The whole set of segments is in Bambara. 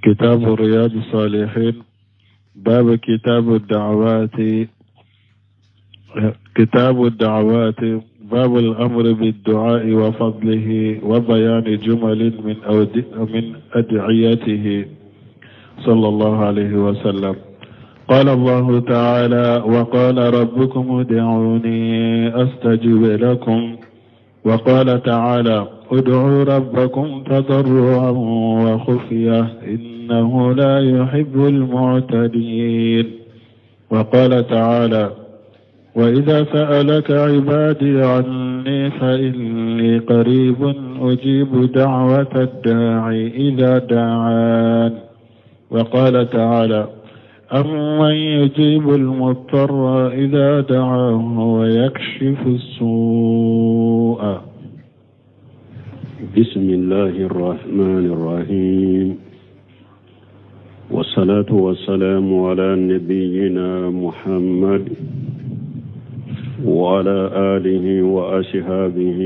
كتاب رياض الصالحين، باب كتاب الدعوات، كتاب الدعوات، باب الأمر بالدعاء وفضله وبيان جمل من أدعيته صلى الله عليه وسلم. قال الله تعالى: وقال ربكم ادعوني أستجب لكم. وقال تعالى: ادعوا ربكم تضرعا وخفية إنه لا يحب المعتدين. وقال تعالى: وإذا سألك عبادي عني فإني قريب أجيب دعوة الداعي إذا دعان. وقال تعالى: أمن يجيب المضطر إذا دعاه ويكشف السوء. بسم الله الرحمن الرحيم، والصلاة والسلام على نبينا محمد وعلى آله وأصحابه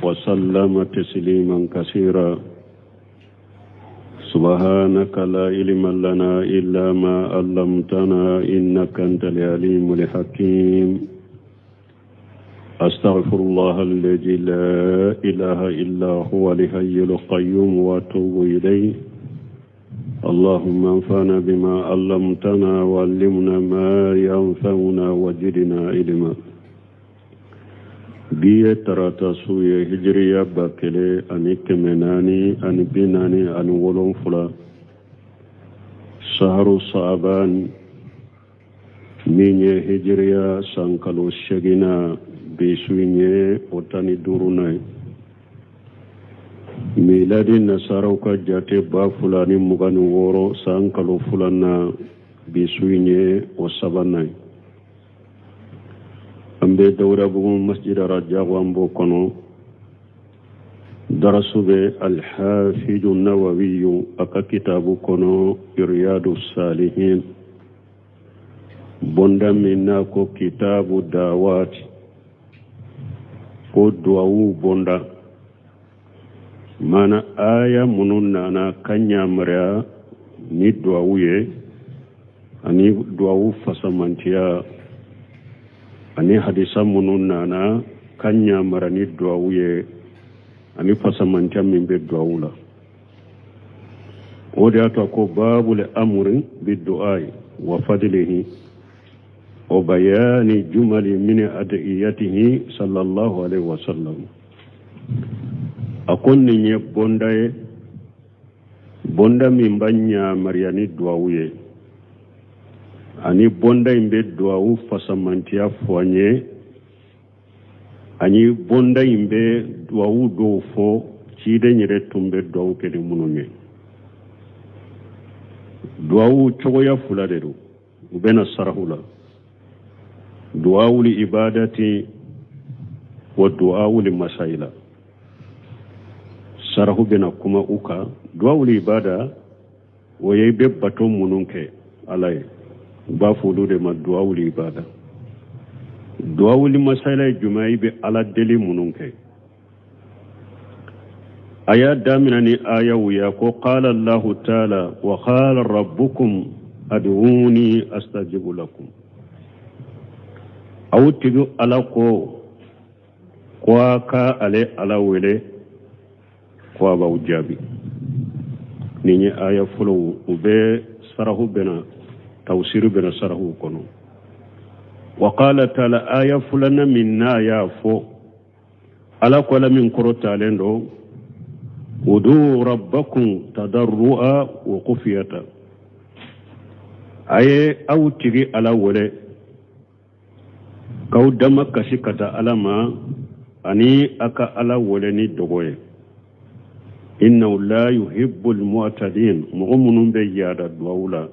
وسلم تسليما كثيرا. سبحانك لا علم لنا إلا ما علمتنا إنك أنت العليم الحكيم. أستغفر الله الذي لا إله إلا هو الحي القيوم وأتوب إليه. اللهم انفعنا بما علمتنا وعلمنا ما ينفعنا وزدنا علما. Bi ye tarata su ye, hijiriya 1447, saharu saaban, min ye hijiriya san kalo seginna, bi su in ye o 15nan ye. Miladi nasaraw ka jate 2026 san kalo filanan, bi su in ye o sabanan ye. An bɛ Dawudabugu Masjid Arajago, an b'o kɔnɔ. Darasu bɛ Alhafidu Nawawiyu a ka kitabu kɔnɔ, Riyadu Salihin, bonda min n'a ko kitabu dawati, ko duwawu bonda, mana aya minnu nana ka yamaruya ni duwawu ye ani duwawu fasamantiya, ani hadisa minnu nana ka yamaruya ni duwawu ye ani fasamantiya min bɛ duwawu la. O de y'a to ko babul amri bi du'ai wa fadlihi wa bayani jumali min adiyatihi sallallahu alaihi wasallam. A ko nin ye bonda ye, bonda min b'a yamaruya ni duwawu ye, ani bonda in bɛ duwawu fasamantiya fɔ an ye, ani bonda in bɛ duwawu dɔw fɔ ciden yɛrɛ tun bɛ duwawu kɛ ni minnu ye. Duwawu cogoya fila de don, u bɛna sarahu la: duwawuli ibadati wa duwawuli masayila. Sarahu bɛna kuma u kan. Duwawuli ibada, o ye i bɛ bato minnu kɛ Ala ye, u b'a fɔ olu de ma duwawuli ibada. Duwawuli masayila ye jumɛn? I bɛ Ala deli minnu kɛ. A y'a damina ni ayaw ye ko qala Allahu taala wa qala rabbukum ad'uni astajibu lakum. Aw tigi Ala ko ko a ka ale Ala wele ko a b'aw jaabi. Nin ye aya fɔlɔw. U bɛ sarahu bɛna, tawsiru bɛna sarahu kɔnɔ. Wa qala taala, aya filanan min n'a y'a fɔ, Ala ko, Ala min kɔrɔtalen don, udu rabbakum tadarru'a wa khufiyata, a ye aw tigi Ala wele k'aw dama kasi ka taa Ala ma, ani a ka Ala wele ni dogo ye. Innahu la yuhibbul mu'tadin, mɔgɔ minnu bɛ yaada duwawu la,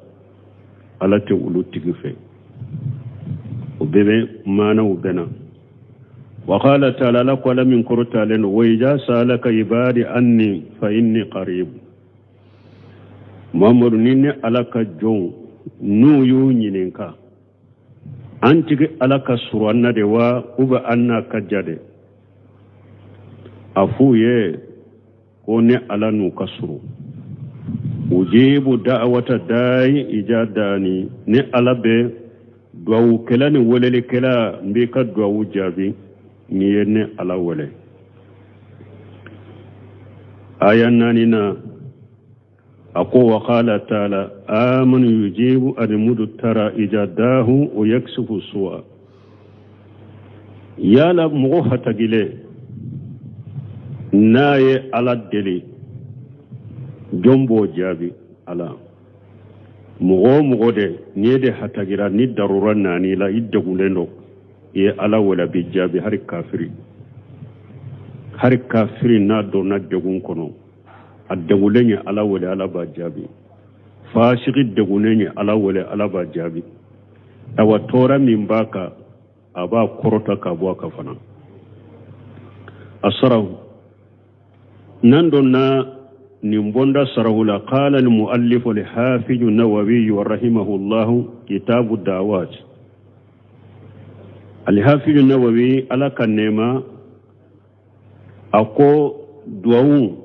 Ala tɛ olu tigi fɛ. O bɛɛ bɛ maanaw bɛna. Wa qala ta'ala, Ala ko, Ala min kɔrɔtalen don, wa idha sa'alaka ibadi anni fa inni qarib. Muhammadu, ni ne Ala ka jɔnw n'u y'u ɲininka an tigi Ala ka surun an na de wa, u bɛ an n'a ka ja de, a f'u ye ko ne Ala n'u ka surun. Ujibu da'wata da'i ija da'ani, ne Ala bɛ duwawukɛla ni welelikɛla, n b'i ka duwawu jaabi n'i ye ne Ala wele. Aya naaninan, a ko wa qala ta'ala amanu yujibu almudtara ija dahu wa yaksifu su'a. Yala mɔgɔ hatagilen n'a ye Ala deli, jɔn b'o jaabi? Ala. Mɔgɔ o mɔgɔ de n'i ye de hatagira, ni darura nan'i la, i degunnen don, i ye Ala wele, a b'i jaabi. Hari kafiri, hari kafiri n'a donna degun kɔnɔ, a degunnen ye Ala wele, Ala b'a jaabi. Fasigi degunnen ye Ala wele, Ala b'a jaabi. Awa tɔɔrɔ min b'a kan, a b'a kɔrɔta ka bɔ a kan fana. A sarahu n'an donna nin bonda sarahu la, qala al-muallif al-hafiz an-Nawawi rahimahullah kitabu da'awat. Al-hafiz an-Nawawi, Ala ka nɛɛma, a ko duwawu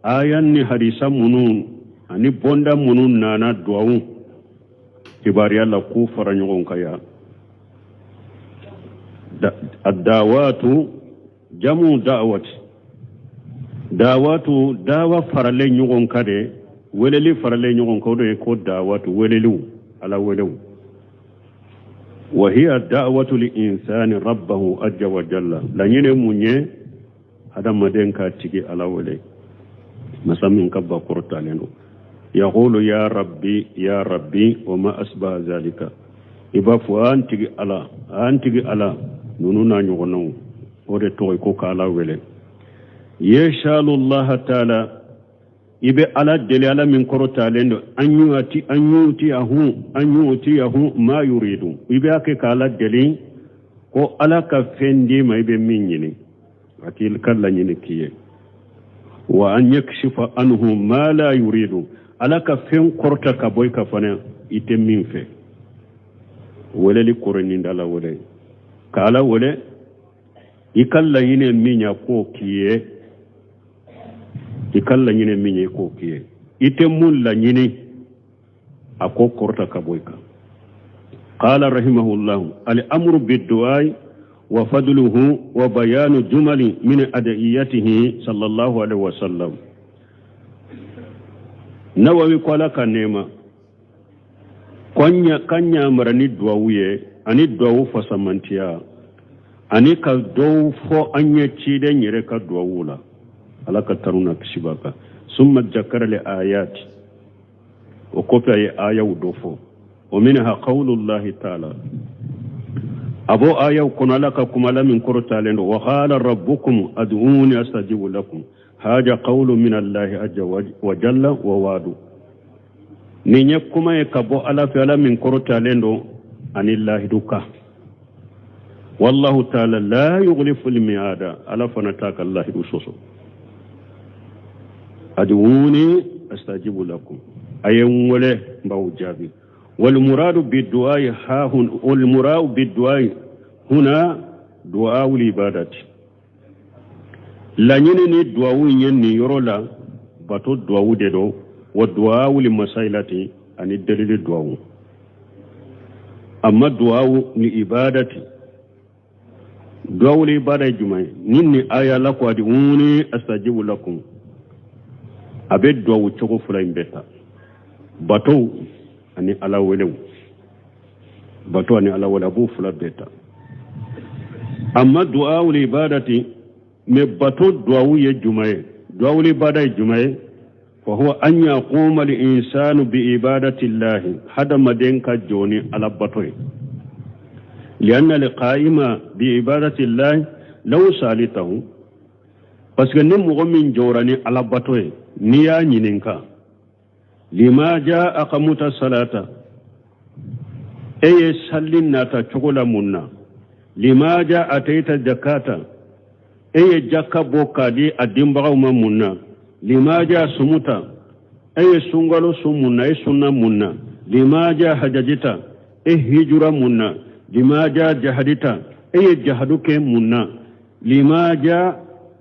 aya ni hadisa minnu ani bonda minnu nana duwawu kibaruya la, k'u fara ɲɔgɔn kan yan. Addawatu jamu da'wati, dawatu dawa faralen ɲɔgɔn kan de, weleli faralen ɲɔgɔn kan, o de ye ko dawatu, weleliw, Ala welew. Wa hiya da'watu li insani rabbahu azza wa jalla. Laɲini mun ye? Hadamaden ka tigi Ala wele, masa min ka ba kɔrɔtalen don. Yaqulu ya rabbi ya rabbi wa ma asbaha zalika. I b'a fɔ an tigi Ala, an tigi Ala, ninnu n'a ɲɔgɔnnaw, o de tɔgɔ ye ko k'Ala wele. Yeshalullaha taala, i bɛ Ala deli, Ala min kɔrɔtalen don, an yu'ti an yu'tiyahu an yu'tiyahu ma yuridu. I b'a kɛ k'Ala deli ko Ala ka fɛn d'i ma i bɛ min ɲini, a k'i ka laɲini k'i ye. Wa an yakshifa anhu ma la yuridu, Ala ka fɛn kɔrɔta ka bɔ i ka fana i tɛ min fɛ. Weleli kɔrɔ nin da la, wele k'Ala wele, i ka laɲini min ye k'o k'i ye, i ka laɲini min ye k'o k'i ye, i tɛ mun laɲini, a k'o kɔrɔta ka bɔ i kan. Qala rahimahullahu al-amru bid-du'ai wa fadluhu wa bayanu jumali min adiyatihi sallallahu alaihi wasallam. Nawawi ko Ala ka nɛɛma kan yamara ni duwawu ye, ani duwawu fasamantiya, ani ka dɔw fɔ an ye ciden yɛrɛ ka duwawu la, Ala ka tanu na kisi b'a kan. Summa jakara li ayati, o kɔfɛ a ye ayaw dɔ fɔ. O minha qawlullahi taala, a b'o ayaw kɔnɔ Ala ka kuma la min kɔrɔtalen don, wa qala rabbukum ad'uni astajibu lakum, haja qawlu min allahi azza wa jalla wa wadu. Nin ye kuma ye ka bɔ Ala fɛ, Ala min kɔrɔtalen don, ani lahidu kan. Wallahu taala la yughlifu lmiada, Ala fana t'a ka lahidu sɔsɔ. Ad'uni astajibu lakum, a ye n wele, n b'aw jaabi. Walmuradu bidu'ai hahun, walmuradu bidu'ai huna du'aul ibadati. Laɲini ni duwawu ye nin yɔrɔ la, bato duwawu de don, wa du'aul masailati, ani delili duwawu. Amma du'awu ni ibadati, duwawul ibada ye jumɛn ye? Ni nin aya la ko ad'uni astajibu lakum, a bɛ duwawu cogo fila in bɛɛ ta, batow ani Ala welew, bato ani Ala wele, a b'o fila bɛɛ ta. Amma du'awul ibadati, mais bato duwawu ye jumɛn ye? Duwawul ibada ye jumɛn ye? Fa huwa an yaquma al insanu bi ibadati llahi, hadamaden ka jɔ ni Ala bato ye. Lianna al qa'ima bi ibadati llahi law salitahu, parce que ni mɔgɔ min jɔra ni Ala bato ye, n'i y'a ɲininka lima jaa aqamuta salata, e ye salli nata cogo la mun na? Lima jaa ataita jakata, e ye jaka bɔ k'a di a denbagaw ma mun na? Lima jaa sumuta, e ye sunkalo sun mun na? E sunna mun na? Lima jaa hajajita, e hijura mun na? Lima jaa jahadita, e ye jahadu kɛ mun na? Lima jaa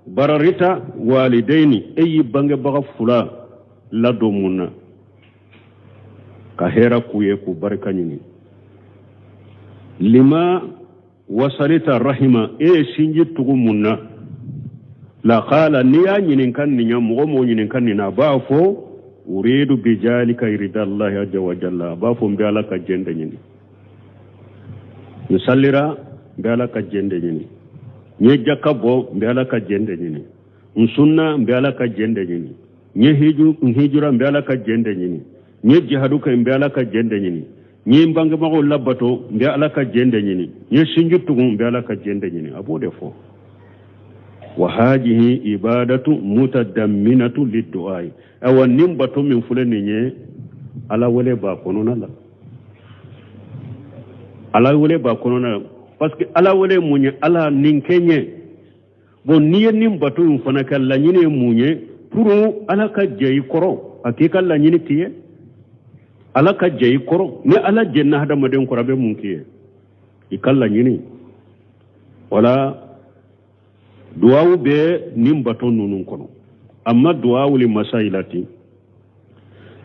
bararita walidaini, e y'i bangebaga fila ladon mun na? Ka hɛrɛ k'u ye, k'u barika ɲini. Lima wasalita rahima, e ye sinji tugu mun na? Laqala, n'i y'a ɲininka nin ya, mɔgɔ m'o ɲininka nin na, a b'a fɔ uridu bijalika iridallahi azza wa jalla. A b'a fɔ n bɛ Ala ka jɛn de ɲini. N salira, n bɛ Ala ka jɛn de ɲini. N ye jaka bɔ, n bɛ Ala ka jɛn de ɲini. N sunna, n bɛ Ala ka jɛn de ɲini. N ye hiju, n hijura, n bɛ Ala ka jɛn de ɲini. N ye jihadu kɛ, n bɛ Ala ka jɛn de ɲini. N ye n bangebagaw labato, n bɛ Ala ka jɛn de ɲini. N ye sinji tugu, n bɛ Ala ka jɛn de ɲini. A b'o de fɔ. Wa hajihi ibadatu mutadamminatu liddu'ai. Awa, nin bato min filɛ nin ye, Ala wele b'a kɔnɔna la. Ala wele b'a kɔnɔna la, parce que Ala wele mun ye? Ala nin kɛ n ye. Bon, n'i ye nin bato in fana kɛ, laɲini ye mun ye? Pour Ala ka jɛ i kɔrɔ, a k'i ka laɲini k'i ye. Ala ka jɛ i kɔrɔ. Ni Ala jɛnna hadamaden kɔrɔ, a bɛ mun k'i ye? I ka laɲini. Wala duwawu bɛ nin bato ninnu kɔnɔ. Amma duwawu li masailati,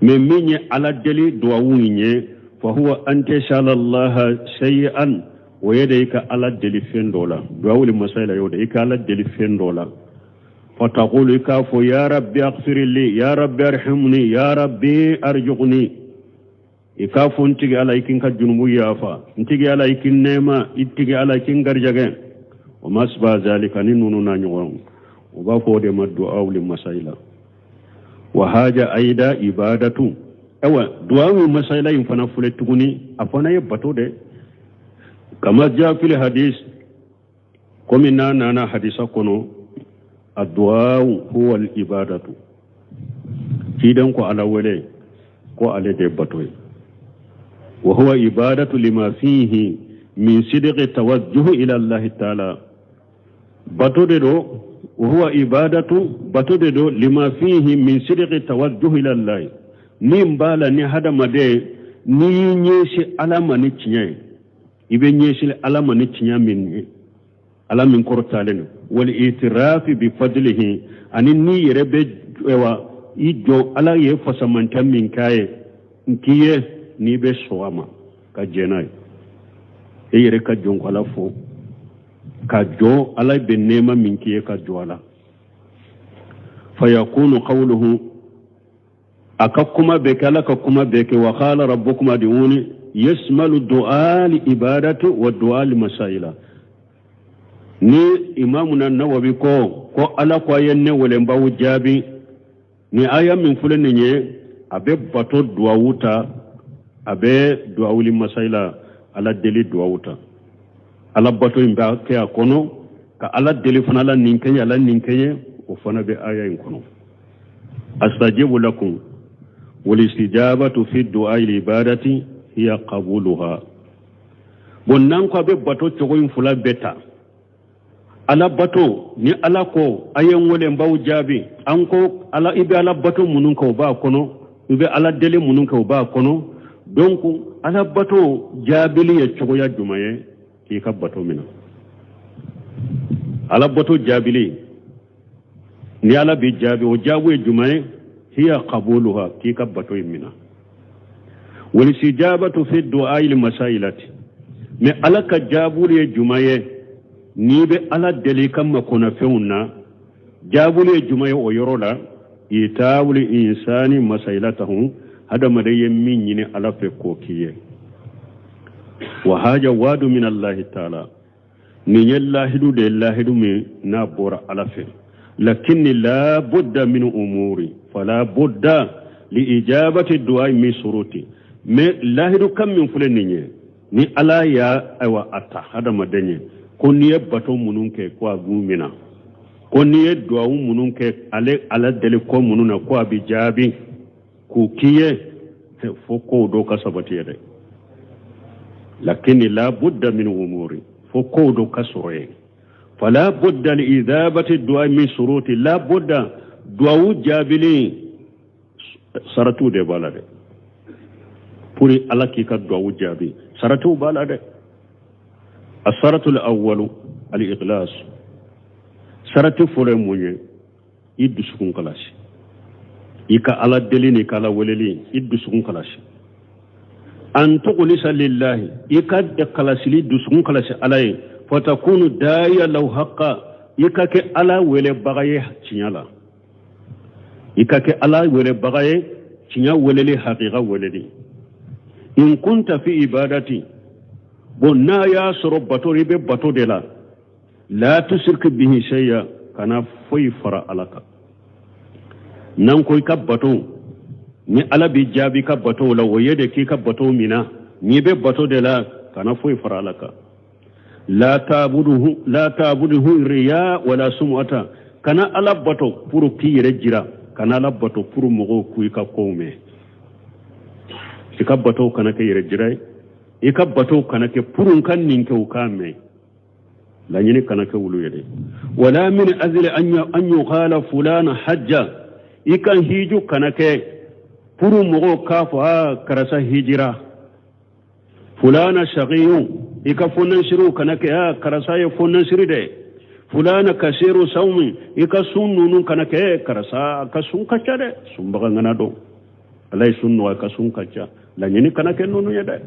mais min ye Ala deli duwawu in ye, fa huwa an tasala allaha shay'an, o ye de i ka Ala deli fɛn dɔ la. Duwawu li masaila y'o de, i ka Ala deli fɛn dɔ la. Fa taqulu, i k'a fɔ ya rabbi aghfir li, ya rabbi arhamni, ya rabbi arjuqni. I k'a fɔ n tigi Ala, i k'i ka junubu yafa. N tigi Ala, i k'i nɛɛma. I tigi Ala, i k'i garijɛgɛ. O ma asba zalika, ni ninnu na ɲɔgɔn, o b'a fɔ o de ma duwawu li masaila. Wa haja aida ibadatu. Awa, duwawu masaila in fana filɛ tuguni, a fana ye bato de. Kama ja fil hadis, komi n'a nana hadisa kɔnɔ, a duwawu huwa al ibadatu. Ciden ko Ala wele ko ale de bato ye. Wa huwa ibadatu lima fihi min sidqi tawajjuh ila Allah ta'ala. Bato de do. Wa huwa ibadatu, bato de do, lima fihi min sidqi tawajjuh ila Allah, min b'a la ni hadamaden n'i y'i ɲɛsin Ala ma ni tiɲɛ ye, i bɛ ɲɛsin Ala ma ni tiɲɛ min ye, Ala min kɔrɔtalen don, wal itirafi bi fadlihi, ani n'i yɛrɛ bɛ wa i jɔ Ala ye fasamanta min k'a ye n k'i ye, n'i bɛ sɔn a ma ka jɛn n'a ye, e yɛrɛ ka jɔn ko Ala fo ka jɔ Ala bɛ nɛɛma min k'i ye, ka jɔ a la. Fayakunu qawluhu, a ka kuma bɛ kɛ, Ala ka kuma bɛ kɛ, wa qala rabbukum ad'uni, yasmalu du'a li ibadatu wa du'a li masaila. Ni Imamuna Nawawi ko Ala ko a ye ne wele, n b'aw jaabi, ni aya min filɛ nin ye, a bɛ bato duwawu ta, a bɛ duwawu li masaila, Ala deli duwawu ta. Ala bato in b'a kɛ a kɔnɔ ka Ala deli fana, Ala nin kɛ n ye, Ala nin kɛ n ye, o fana bɛ aya in kɔnɔ. Astajibu lakum. Walistijabatu fi du'a ibadati hiya qabuluha. Bon, n'an ko a bɛ bato cogo in fila bɛɛ ta, Ala bato ni Ala ko a ye n wele, n b'aw jaabi, an ko Ala, i bɛ Ala bato minnu kɛ, o b'a kɔnɔ, i bɛ Ala deli minnu kɛ, o b'a kɔnɔ. Donc Ala bato jaabili ye cogoya jumɛn ye? K'i ka bato minɛ. Ala bato jaabili ni Ala bɛ jaabi, o jaabi ye jumɛn ye? Hiya qabuluha, k'i ka bato in minɛ. Walisijabatu fi du'a il masailati, mais Ala ka jaabuli ye jumɛn ye? N'i bɛ Ala deli i ka makɔnɔfɛnw na, jaabuli ye jumɛn ye o yɔrɔ la? Itawuli insani masailatahu, hadamaden ye min ɲini Ala fɛ k'o k'i ye. Wa haja wadu min Allahi taala, nin ye lahidu de ye, lahidu min n'a bɔra Ala fɛ. Lakinni la budda min umuri, fala budda li ijabati du'a min suruti. Mais lahidu kan min filɛ nin ye, ni Ala y'a ayiwa a ta hadamaden ye ko n'i ye bato minnu kɛ ko a b'u minɛ, ko n'i ye duwawu minnu kɛ, ale Ala deli ko minnu na ko a bɛ jaabi k'u k'i ye, fo kow dɔw ka sabati ye dɛ. Lakini la budda min umuri, fo kow dɔ ka sɔrɔ ye. Fala budda li idabati du'a min suruti. La budda, duwawu jaabili saratiw de b'a la dɛ. Pour Ala k'i ka duwawu jaabi, saratiw b'a la dɛ. Asaratul awwalu al ikhlas. Sarati fɔlɔ ye mun ye? I dusukun kalasi. I ka Ala deli ni ka Ala weleli, i dusukun kalasi. An tukhlisa lillahi, i ka kalasili dusukun kalasi Ala ye. Fatakunu da'iya lahu haqqa, i ka kɛ Ala welebaga ye tiɲɛ la. I ka kɛ Ala welebaga ye tiɲɛ weleli, hakika weleli. In kunta fi ibadati, bon n'a y'a sɔrɔ bato, i bɛ bato de la, la tusirk bihi shay'a, kana foyi fara Ala kan. N'an ko i ka bato, ni Ala b'i jaabi i ka bato la, o ye de k'i ka bato mina. N'i bɛ bato de la, kana foyi fara Ala kan. La ta'buduhu, la ta'buduhu riya wala sum'ata, kana Ala bato pour k'i yɛrɛ jira, kana Ala bato pour mɔgɔw k'u ka kow mɛn. I ka bato kana kɛ yɛrɛ jira ye, i ka bato kana kɛ pour n ka nin kɛ u k'a mɛn. Laɲini kana kɛ wulu ye dɛ. Wala min azli an yuqala fulana hajja, i ka hiju kana kɛ pour mɔgɔw k'a fɔ a karisa hijira. Fulana shaqiyun, i ka fonnasiriw kana kɛ a karisa ye fonnasiri dɛ. Fulana kasiru sawmi, i ka sun ninnu kana kɛ karisa ka sun ka ca dɛ, sunbaga ŋana don, Ala ye sun nɔgɔya, ka sun ka ca. Laɲini kana kɛ ninnu ye dɛ.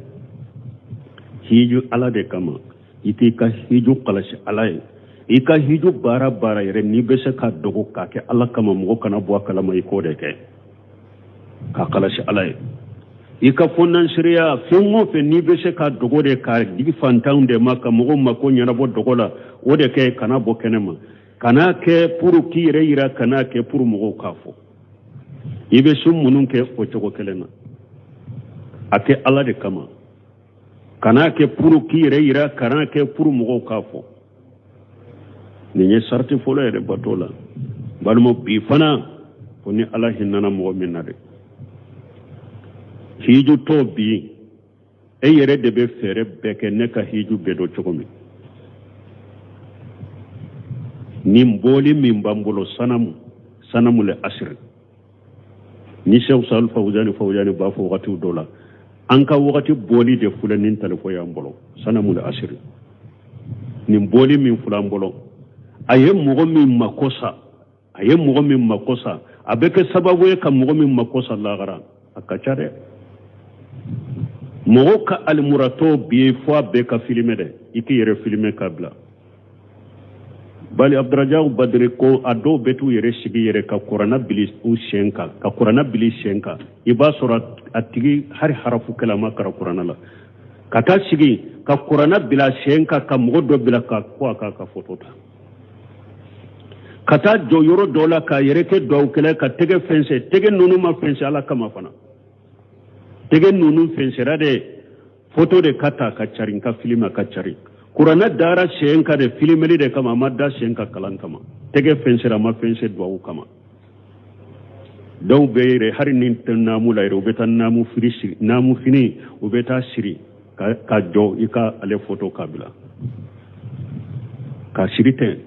Hiju Ala de kama, i t'i ka hiju kalasi Ala ye. I ka hiju baara baara yɛrɛ, n'i bɛ se ka dogo k'a kɛ Ala kama, mɔgɔ kana bɔ a kalama, i k'o de kɛ k'a kalasi Ala ye. I ka fonnasiriya fɛn o fɛn, n'i bɛ se ka dogo de k'a di fantanw de ma, ka mɔgɔw mako ɲɛnabɔ dogo la, o de kɛ, kana bɔ kɛnɛ ma. Kana kɛ pour k'i yɛrɛ yira, kana kɛ pour mɔgɔw k'a fɔ. I bɛ sun minnu kɛ o cogo kelen na, a kɛ Ala de kama. Kana kɛ pour k'i yɛrɛ yira, kana kɛ pour mɔgɔw k'a fɔ. Nin ye sarati fɔlɔ yɛrɛ bato la. Balima, bi fana ko ni Ala hinɛna mɔgɔ min na dɛ, hiju tɔ bi, e yɛrɛ de bɛ fɛɛrɛ bɛɛ kɛ ne ka hiju bɛɛ dɔn cogo min. Nin bɔli min b'an bolo, sanamu, sanamu le asiri. Ni Cheikh Sal Fawzani Fawzani b'a fɔ wagatiw dɔ la, an ka wagati bɔli de filɛ nin telefɔni y'an bolo, sanamu le asiri. Nin bɔli min filɛ an bolo, a ye mɔgɔ min mako sa, a ye mɔgɔ min mako sa, a bɛ kɛ sababu ye ka mɔgɔ min mako sa lahara, a ka ca dɛ. Mɔgɔ ka alimuratɔ bi fo a bɛɛ ka filime dɛ, i k'i yɛrɛ filime k'a bila. Bali Abdurajak Badiri ko a dɔw bɛ t'u yɛrɛ sigi yɛrɛ ka kuranna bili u sen kan, ka kuranna bili sen kan. I b'a sɔrɔ a tigi hali harafu kɛlɛ ma karan kuranna la, ka taa sigi ka kuranna bila sen kan, ka mɔgɔ dɔ bila ka ko a k'a ka foto ta, ka taa jɔ yɔrɔ dɔ la k'a yɛrɛ kɛ duwawukɛla, ka tɛgɛ fɛnsɛ. Tɛgɛ ninnu ma fɛnsɛ Ala kama fana, tɛgɛ ninnu fɛnsɛra de foto de ka ta ka cari, ka filime ka cari. Kuranɛ dara sen kan de filimeli de kama, a ma da sen kan kalan kama. Tɛgɛ fɛnsɛra, a ma fɛnsɛ duwawu kama. Dɔw bɛ yɛrɛ hali ni tɛ naamu la yɛrɛ, u bɛ taa naamu fini siri, naamu fini u bɛ taa siri ka jɔ i ka ale foto k'a bila ka siri ten,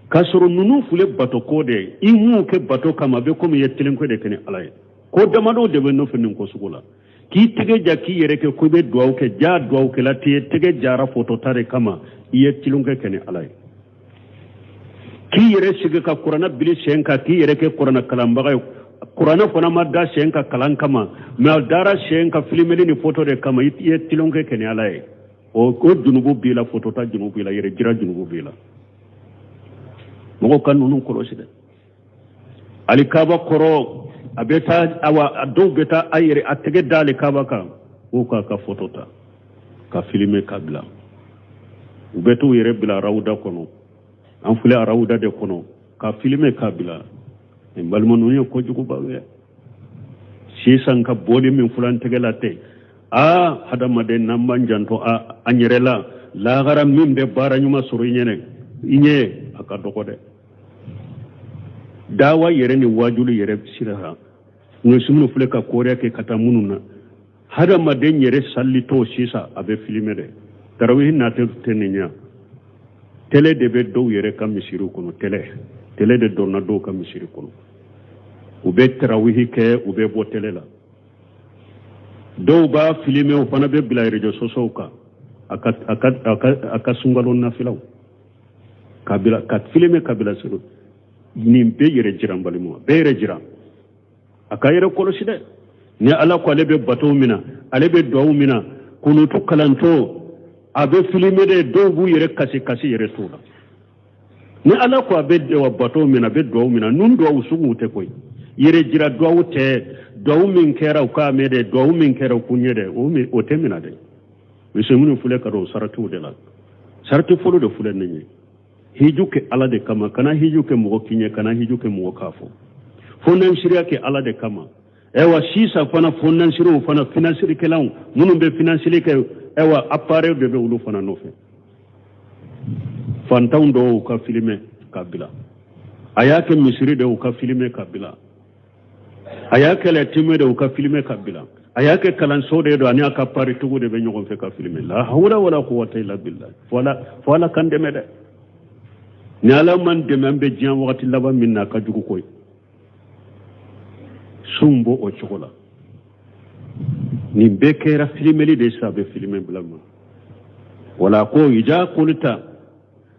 k'a sɔrɔ ninnu filɛ bato ko de ye. I m'u kɛ bato kama, a bɛ komi i ye telenko de kɛ ni Ala ye. Ko damadɔ de bɛ nɔfɛ nin ko sugu la, k'i tɛgɛ ja k'i yɛrɛ kɛ ko i bɛ duwawu kɛ, ja duwawukɛla t'i ye, tɛgɛ jara foto ta de kama, i ye tilenkɛ kɛ ni Ala ye. K'i yɛrɛ sigi ka kuranɛ bili sen kan, k'i yɛrɛ kɛ kuranɛ kalanbaga ye, kuranɛ fana ma da sen kan kalan kama, mɛ a dara sen kan filimeli ni foto de kama, i ye tilenkɛ kɛ ni Ala ye. O junubu b'i la, foto ta junubu b'i la, yɛrɛ jira junubu b'i la. Mɔgɔw ka ninnu kɔlɔsi dɛ. Alikaba kɔrɔ a bɛ taa, awa a dɔw bɛ taa a yɛrɛ a tɛgɛ da alikaba kan, k'u k'a ka foto ta ka filime ka bila. U bɛ t'u yɛrɛ bila rawuda kɔnɔ, an filɛ rawuda de kɔnɔ, ka filime ka bila. Nin balima ninnu ye kojugubaw ye. Sisan ka bɔli min filɛ an tɛgɛ la ten, aa hadamaden n'an b'an janto an yɛrɛ la, lahara min bɛ baara ɲuman sɔrɔ i ɲɛnɛ i ɲɛ, a ka dɔgɔ dɛ. Dawa yɛrɛ ni wajulu yɛrɛ sira kan, ŋɛsi minnu filɛ ka kɔrɛ kɛ ka taa minnu na, hadamaden yɛrɛ salitɔ sisan a bɛ filime dɛ. Tarawihi natɛ tɛ nin ɲɛ, tele de bɛ dɔw yɛrɛ ka misiriw kɔnɔ, tele de donna dɔw ka misiri kɔnɔ. U bɛ tarawihi kɛ, u bɛ bɔ tele la. Dɔw b'a filime, o fana bɛ bila réseaux sociaux kan, a ka sunkalo nafilaw ka bila ka filime ka bila sɔrɔ. Nin bɛɛ yɛrɛ jiran, balima, bɛɛ yɛrɛ jiran, a ka yɛrɛ kɔlɔsi dɛ. Ni Ala ko ale bɛ bato mina, ale bɛ duwawu mina, kunutu kalantɔ a bɛ filime de, dɔw b'u yɛrɛ kasi kasi yɛrɛ t'u la. Ni Ala ko a bɛ bato mina, a bɛ duwawu mina, ninnu duwawu suguw tɛ koyi. Yɛrɛ jira duwawu tɛ, duwawu min kɛra u k'a mɛn dɛ, duwawu min kɛra u k'u ɲɛ dɛ, o tɛ mina dɛ. Misi minnu filɛ ka don o saratiw de la. Sarati fɔlɔ de filɛ nin ye. Hiju kɛ Ala de kama, kana hiju kɛ mɔgɔ k'i ɲɛ, kana hiju kɛ mɔgɔ k'a fɔ. Fo nansiriya kɛ Ala de kama. Ayiwa sisan fana fo nansiriw fana finansirikɛlaw minnu bɛ finansili kɛ, ayiwa appareil de bɛ olu fana nɔfɛ. Fantanw dɔw ka filime ka bila. A y'a kɛ misiri de u ka filime ka bila. A y'a kɛ lɛtɛmɛ de u ka filime ka bila. A y'a kɛ kalanso de don ani a ka paritigiw de bɛ ɲɔgɔn fɛ ka filime. La hawla wala quwwata illa billah. Fo Ala k'an dɛmɛ dɛ. Ni Ala m'an dɛmɛ, an bɛ diɲɛ wagati laban min na, a ka jugu koyi. Sun b'o o cogo la. Nin bɛɛ kɛra filimeli de sisan, a bɛ filime bila ma. Wala ko ija kulita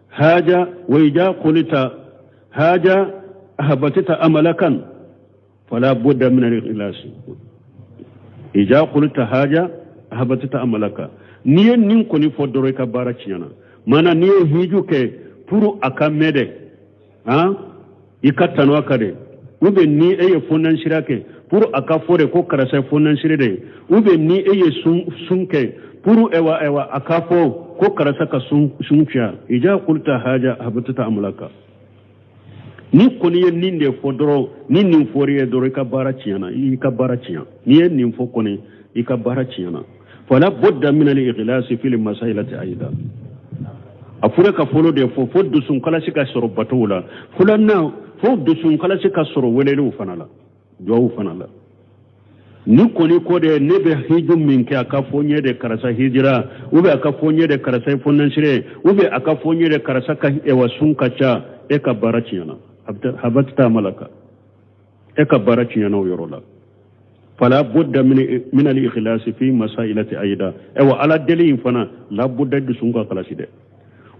haja wa ija kulita haja ahbatita amalakan fala budda min al-ikhlas. Ija kulita haja ahbatita amalaka. N'i ye nin kɔni fɔ dɔrɔn, i ka baara tiɲɛna. Maana n'i ye hiju kɛ pour a ka mɛn dɛ, han, i ka tanu a ka dɛ, ou bien ni e ye fo nansira kɛ pour a ka fɔ de ko karisa ye fo nansiri de ye, ou bien ni e ye sun kɛ pour ewa a ka fɔ ko karisa ka sun tiɲɛ. Ija kulita haja ahbatita amalaka. Ni kɔni ye nin de fɔ dɔrɔn, ni nin fɔr'i ye dɔrɔn, i ka baara tiɲɛna, i ka baara tiɲɛ. N'i ye nin fɔ kɔni, i ka baara tiɲɛna. Fala budda min al-ikhlasi fil masailati aida. A fɔra ka fɔlɔ de fɔ, fo dusun kalasi ka sɔrɔ batow la. Filanan, fo dusun kalasi ka sɔrɔ weleliw fana la, duwawu fana la. Ni kɔni ko de ne bɛ hiju min kɛ, a ka fɔ n ye de karisa hijira, ou bien a ka fɔ n ye de karisa ye fo nansire, ou bien a ka fɔ n ye de karisa ka ewa sun ka ca, e ka baara tiɲɛna. Habatita amalaka, e ka baara tiɲɛna o yɔrɔ la. Fala budda min al-ikhlasi fi masailati aida. Ewa Ala deli in fana, la budda dusun ka kalasi dɛ.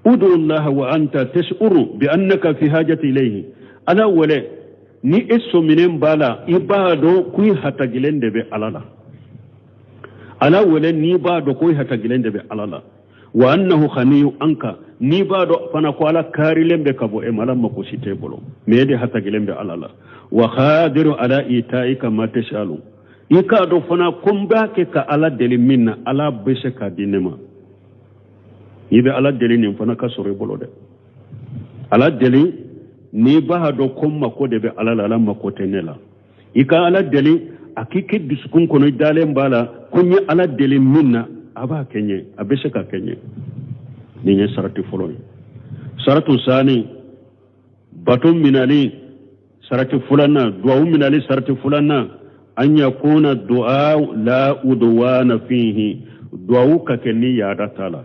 Udu Allah wa anta tash'uru bi annaka fi hajati ilayhi. Ala wele ni e sɔminen b'a la, i b'a dɔn ko i hatagilen de bɛ Ala la. Ala wele n'i b'a dɔn ko i hatagilen de bɛ Ala la. Wa annahu ghaniyu anka, n'i b'a dɔn fana ko Ala kaarilen bɛ ka bɔ e ma, Ala mako si t'e bolo, mais e de hatagilen bɛ Ala la. Wa qadiru ala itaika ma tasalu, i k'a dɔn fana ko n b'a kɛ ka Ala deli min na, Ala bɛ se k'a di ne ma. N'i bɛ Ala deli, nin fana ka sɔrɔ i bolo dɛ. Ala deli n'i b'a dɔn ko n mako de bɛ Ala la, Ala mako tɛ ne la. I ka Ala deli a k'i kɛ dusukun kɔnɔ, i dalen b'a la ko n ye Ala deli min na, a b'a kɛ n ye, a bɛ se ka kɛ n ye. Nin ye sarati fɔlɔ ye. Saratu sani, bato minali sarati filanan, duwawu minali sarati filanan, an yakuna du'a la udwana fihi, duwawu ka kɛ ni yaada t'a la.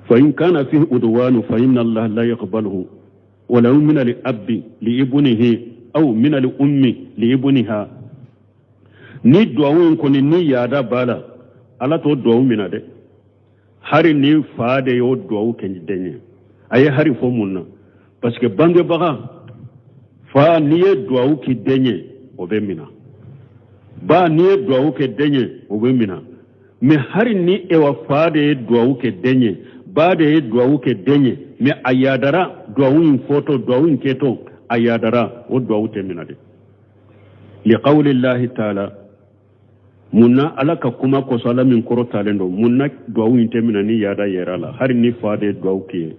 Fa in kana fihi udwanu fa inna Allah la yaqbaluhu walau min al-abbi li ibnihi aw min al-ummi li ibniha. Ni duwawu in kɔni ni yaada b'a la, Ala t'o duwawu mina dɛ. Hari ni fa de y'o duwawu kɛ den ye, a ye hari fɔ mun na? Parce que bangebaga fa, n'i ye duwawu kɛ den ye, o bɛ mina. Ba, n'i ye duwawu kɛ den ye, o bɛ mina. Mais hari ni ewa fa de ye duwawu kɛ den ye, ba de ye duwawu kɛ den ye, mais a yadara duwawu in fɔtɔ, duwawu in kɛtɔ, a yadara, o duwawu tɛ mina dɛ. Liqawlillahi taala, mun na? Ala ka kuma kosɔn, Ala min kɔrɔtalen don. Mun na duwawu in tɛ mina ni yaada yɛrɛ la? Hari ni fa de ye duwawu kɛ ye,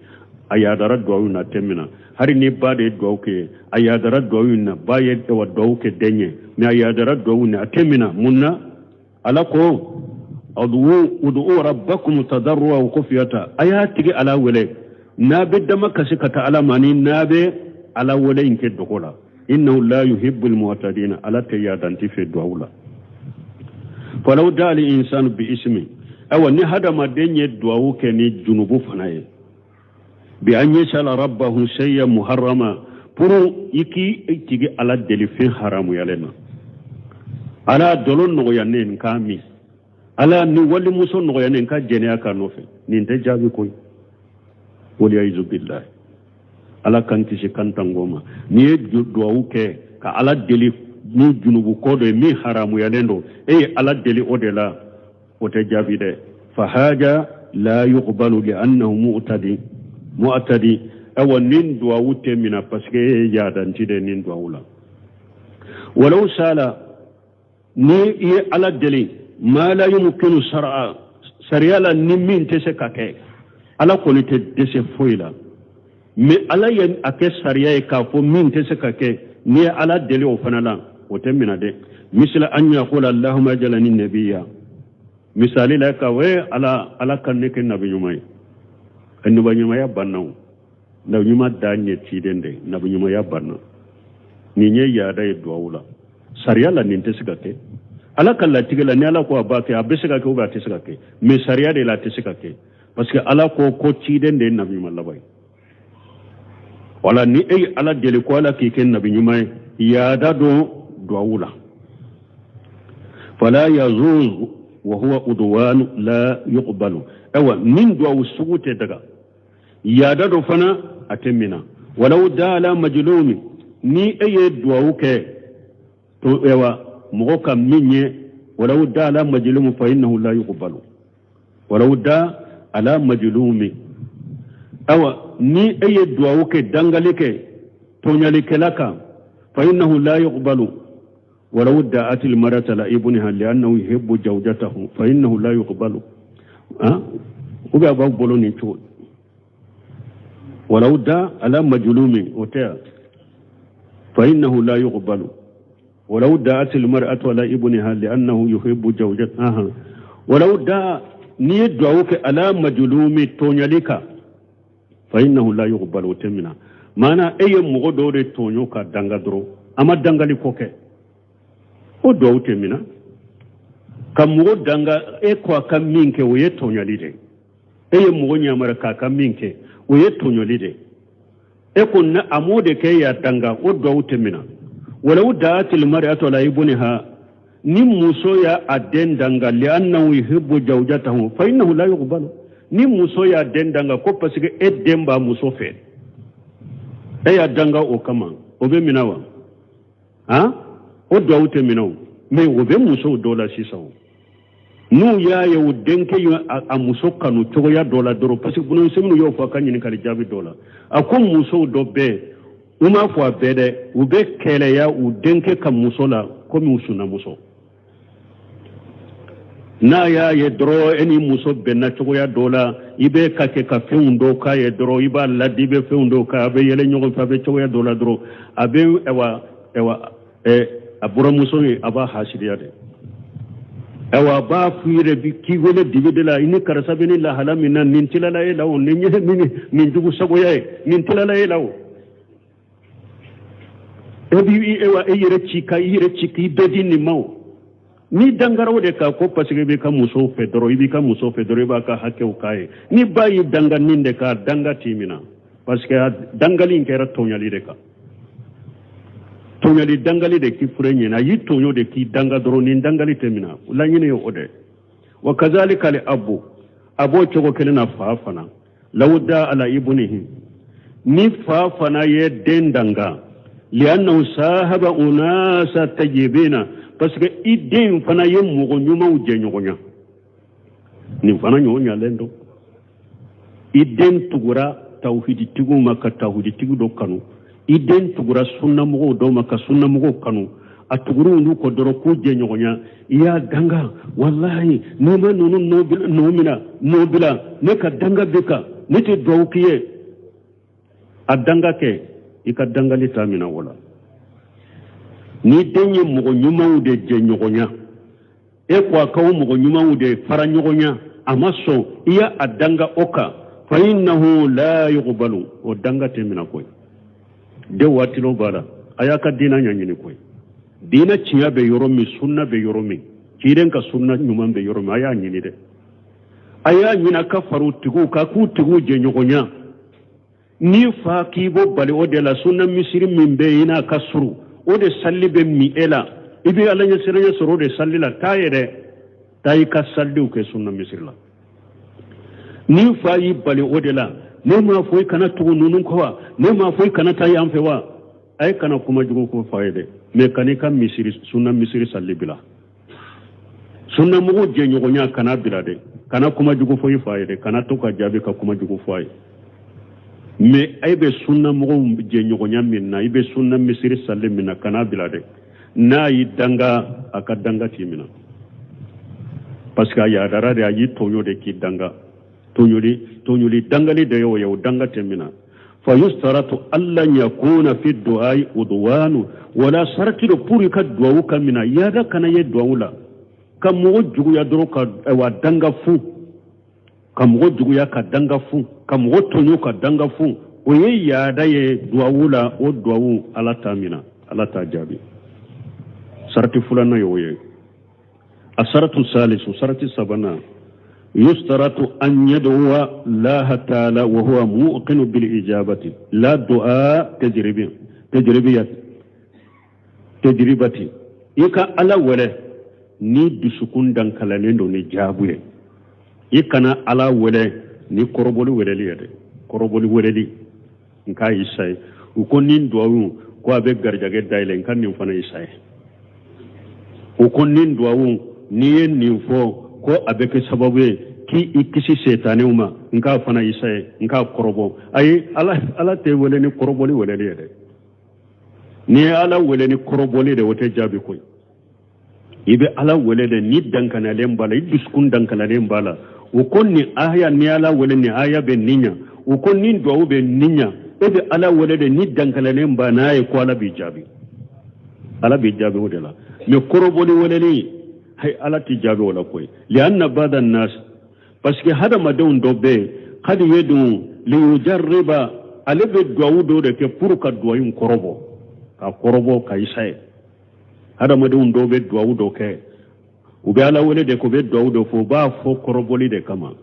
a yadara duwawu in na, tɛ mina. Hari ni ba de ye duwawu kɛ ye, a yadara duwawu in na, ba ye wa duwawu kɛ den ye, mais a yadara duwawu in na, a tɛ mina. Mun na? Ala ko udu rabbakum tadarrua wa khufyata, a y'a tigi Ala wele n'a bɛ dama kasi ka taa Ala ma, ni n'a bɛ Ala wele in kɛ dogo la. Innahu la yuhibbul mu'tadina, Ala tɛ yadanti fɛ duwawu la. Falaw dali insanu bi ismi, awa ni hadamaden ye duwawu kɛ ni junubu fana ye, bi an yasala rabbahu shay'an muharrama, pour i k'i tigi Ala deli fɛn haramuyalen na. Ala dɔlɔ nɔgɔya ne n k'a min, Ala ni walimuso nɔgɔya ne n ka jɛnɛya k'a nɔfɛ, nin tɛ jaabi koyi. Waliyayizu billahi, Ala kan kisi kan tango ma. N'i ye duwawu kɛ ka Ala deli ni junubu ko dɔ ye min haramuyalen don e ye ala deli o de la o tɛ jaabi dɛ fahaja la yuqbalu li annahu mu'tadi mu'tadi awa nin duwawu tɛ mina parce que e ye yaadanti de nin duwawu la walaw sala ni i ye ala deli ma la yumkinu shar'a sariya la ni min tɛ se ka kɛ ala kɔni tɛ dɛsɛ foyi la mais ala ye a kɛ sariya ye k'a fɔ min tɛ se ka kɛ n'i ye ala deli o fana la o tɛ mina dɛ misila an yaqula allahumma jalani nabiya misali la ka we ala ala ka ne kɛ nabi ɲuman ye nabi ɲumanya banna o nabi ɲuman dan ye ciden de nabi ɲumanya banna nin ye yaada ye duwawu la sariya la nin tɛ se ka kɛ ala ka latigɛ la ni ala ko a b'a kɛ a bɛ se ka kɛ ou bien a tɛ se ka kɛ mais sariya de la a tɛ se ka kɛ parce que ala ko ko ciden de ye nabi ɲuman laban ye wala ni e ye ala deli ko ala k'i kɛ nabi ɲuman ye yaada don duwawu la fala yazuz wa huwa udwan la yuqbalu awa nin duwawu sugu tɛ daga yaada don fana a tɛ mina walaw da ala majlumi ni e ye duwawu kɛ to awa mɔgɔ ka min ye walaw da ala majlumi fa innahu la yuqbalu walaw da ala majlumi awa ni e ye duwawu kɛ dangali kɛ tɔɲalikɛla kan fa innahu la yuqbalu walaw da'at almar'atu ala ibniha li'annahu yuhibbu zawjatahu fa innahu la yuqbalu ah ou bien a b'aw bolo nin cogo walaw da ala majlumi o tɛ yan fa innahu la yuqbalu walaw da'at almar'atu ala ibniha li'annahu yuhibbu zawjataha walaw da n'i ye duwawu kɛ ala majlumi tɔɲali kan fa innahu la yuqbalu o tɛ mina maana e ye mɔgɔ dɔw de tɔɲɔ ka danga dɔrɔn a ma dangali ko kɛ o duwawu tɛ mina ka mɔgɔ danga e ko a ka min kɛ o ye tɔɲɔli de e ye mɔgɔ yamari k'a ka min kɛ o ye tɔɲɔli de e ko na a m'o de kɛ y'a danga o duwawu tɛ mina walaw da'atil mar'atu ala ibniha ni muso y'a a den danga li'annahu yuhibbu zawjatahu fa innahu la yuqbalu ni muso y'a den danga ko parce que e den b'a muso fɛ e y'a danga o kama o bɛ mina wa han o duwawu tɛ mina o mais o bɛ musow dɔ la sisan o n'u y'a ye u denkɛ ye a muso kanu cogoya dɔ la dɔrɔn parce que Ibn Usaymin y'o fɔ a ka ɲininkali jaabi dɔ la a ko musow dɔ bɛ yen u m'a fɔ a bɛɛ dɛ u bɛ kɛlɛya u denkɛ ka muso la komi u sinamuso n'a y'a ye dɔrɔn e ni muso bɛnna cogoya dɔ la i bɛ ka kɛ ka fɛnw dɔw k'a ye dɔrɔn i b'a ladi i bɛ fɛnw dɔw k'a a bɛ yɛlɛ ɲɔgɔn fɛ a bɛ cogoya dɔ la dɔrɔn a bɛ ɛwa ɛwa ɛ a buramuso ye a b'a hasidiya de ayiwa a b'a f'i yɛrɛ bi k'i wele dibi de la i ni karisa bɛ ni lahala min na nin tilala e la o nin ye nin nin jugu sagoya ye nin tilala e la o e b'i ewa e yɛrɛ ci ka i yɛrɛ ci k'i bɛɛ di nin ma o n'i dangara o de kan ko parce que i b'i ka muso fɛ dɔrɔn i b'i ka muso fɛ dɔrɔn i b'a ka hakɛw k'a ye ni ba y'i danga nin de kan danga t'i minɛ parce que dangali in kɛra tɔɲɔli de kan tɔɲɔli dangali de k'i fure ɲɛna a y'i tɔɲɔ de k'i danga dɔrɔn nin dangali tɛ minɛ laɲini ye o de wa kazalika al abu a b'o cogo kelen na fa fana law da ala ibunihi ni fa fana ye den danga li'annahu sahaba unasa tayyibina parce que i den fana ye mɔgɔ ɲumanw jɛɲɔgɔnya nin fana ɲɔgɔn ɲalen don i den tugura tawhiditigiw ma ka tawhiditigi dɔ kanu i den tugura sunnamɔgɔw dɔ ma ka sunnamɔgɔw kanu a tugura olu kɔ dɔrɔn k'u jɛɲɔgɔnya i y'a danga walahi n'i ma ninnu nɔ mina nɔ bila ne ka danga b'i kan ne tɛ duwawu k'i ye a danga kɛ i ka dangali t'a mina o la ni den ye mɔgɔ ɲumanw de jɛɲɔgɔnya e ko a k'aw mɔgɔ ɲumanw de fara ɲɔgɔn ɲa a ma sɔn i y'a a danga o kan fa innahu la yuqbalu o danga tɛ mina koyi de waatilaw b'a la a y'a ka diina ɲɛɲini koyi diina tiɲɛ bɛ yɔrɔ min sunna bɛ yɔrɔ min ciden ka sunna ɲuman bɛ yɔrɔ min a y'a ɲini dɛ a y'a ɲini a ka far'u tigiw kan k'u tigiw jɛɲɔgɔnya n'i fa k'i b'o bali o de la sunna misiri min bɛ yen i n'a ka surun o de salli bɛ min e la i bɛ ala ɲɛsiranya sɔrɔ o de salli la taa ye dɛ taa i ka salliw kɛ sunna misiri la n'i fa y'i bali o de la ne m'a fɔ i kana tugu ninnu kɔ wa ne m'a fɔ i kana taa yan fɛ wa a ye kana kuma jugu ko fa ye dɛ Mais kan'i ka misiri sunna misiri salli bila sunnamɔgɔw jɛɲɔgɔnya kana bila dɛ kana kuma jugu fɔ i fa ye dɛ kana to ka jaabi ka kuma jugu fɔ a ye mais e bɛ sunnamɔgɔw jɛɲɔgɔnya min na i bɛ sunna misiri salli min na kana bila dɛ n'a y'i danga a ka danga t'i minɛ parce que a yadara de a y'i tɔɲɔ de k'i danga tɔɲɔli tɔɲɔli dangali de y'o ye o danga tɛ minɛ fa yustaratu alla yakuna fi du'ai udwanu wala sarati do pour i ka duwawu ka minɛ yada kana ye duwawu la ka mɔgɔ juguya dɔrɔn ka ayiwa danga fu ka mɔgɔ juguya ka danga fu ka mɔgɔ tɔɲɔ ka danga fu o ye yaada ye duwawu la o duwawu ala t'a minɛ ala t'a jaabi sarati filanan ye o ye asaratu salisu sarati sabanan yustaratu an yad'uwa laha taala wa huwa muqinu bil ijabati la du'a tajribi tajribiyat tajribati i ka ala wele ni dusukun dankalanen don ni jaabu ye i kana ala wele ni kɔrɔbɔli weleli ye dɛ kɔrɔbɔli weleli n k'a isaye u ko nin duwawu ko a bɛ garijɛgɛ dayɛlɛ n ka nin fana isaye u ko nin duwawu n'i ye nin fɔ ko a bɛ kɛ sababu ye k'i i kisi setanɛw ma n k'a fana isaye n k'a kɔrɔbɔ ayi ala ala tɛ wele ni kɔrɔbɔli weleli ye dɛ n'i ye ala wele ni kɔrɔbɔli de o tɛ jaabi koyi i bɛ ala wele de ni dankanalen b'a la i dusukun dankanalen b'a la u ko nin aya ni ala wele nin aya bɛ nin ɲa u ko nin duwawu bɛ nin ɲa e bɛ ala wele de ni dankanalen b'a n'a ye ko ala b'i jaabi ala b'i jaabi o de la mais kɔrɔbɔli weleli hayi ala t'i jaabi o la koyi lianna bada nas parce que hadamadenw dɔ bɛ yen kad yadu liyujarriba ale bɛ duwawu dɔ de kɛ pour ka duwawu in kɔrɔbɔ ka kɔrɔbɔ ka isaye hadamadenw dɔw bɛ duwawu dɔ kɛ u bɛ ala wele de ko u bɛ duwawu dɔ fɔ u b'a fɔ kɔrɔbɔli de kama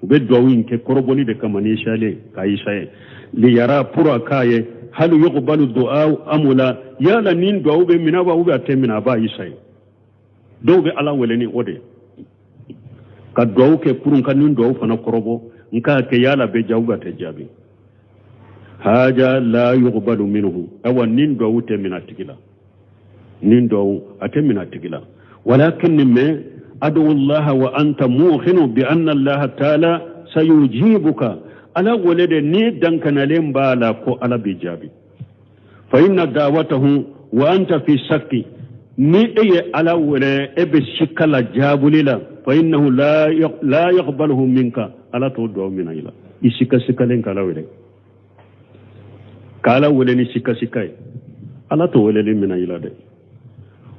u bɛ duwawu in kɛ kɔrɔbɔli de kama ni isalen ka isaye liyara pour a k'a ye hali yuqbalu du'a am la yala nin duwawu bɛ minɛ wa ou bien a tɛ minɛ a b'a isaye dɔw bɛ ala wele ni o de ka duwawu kɛ pour n ka nin duwawu fana kɔrɔbɔ n k'a kɛ yala bɛ jaabi ou bien a tɛ jaabi haja la yuqbalu minhu awa nin duwawu tɛ minɛ a tigi la nin duwawu a tɛ minɛ a tigi la walakin mais adu allaha wa anta muqinu bi anna allaha taala sayujibuka ala wele de ni dankanalen b'a la ko ala b'i jaabi fa inna dawatahu wa anta fi shakki ni e ye ala wele e bɛ sikka la jaabuli la fa innahu la yaqbaluhu minka ala t'o duwawu minɛ i la i sikka sikkalen k'ala wele k'ala wele ni sikka sikka ye ala t'o weleli minɛ i la dɛ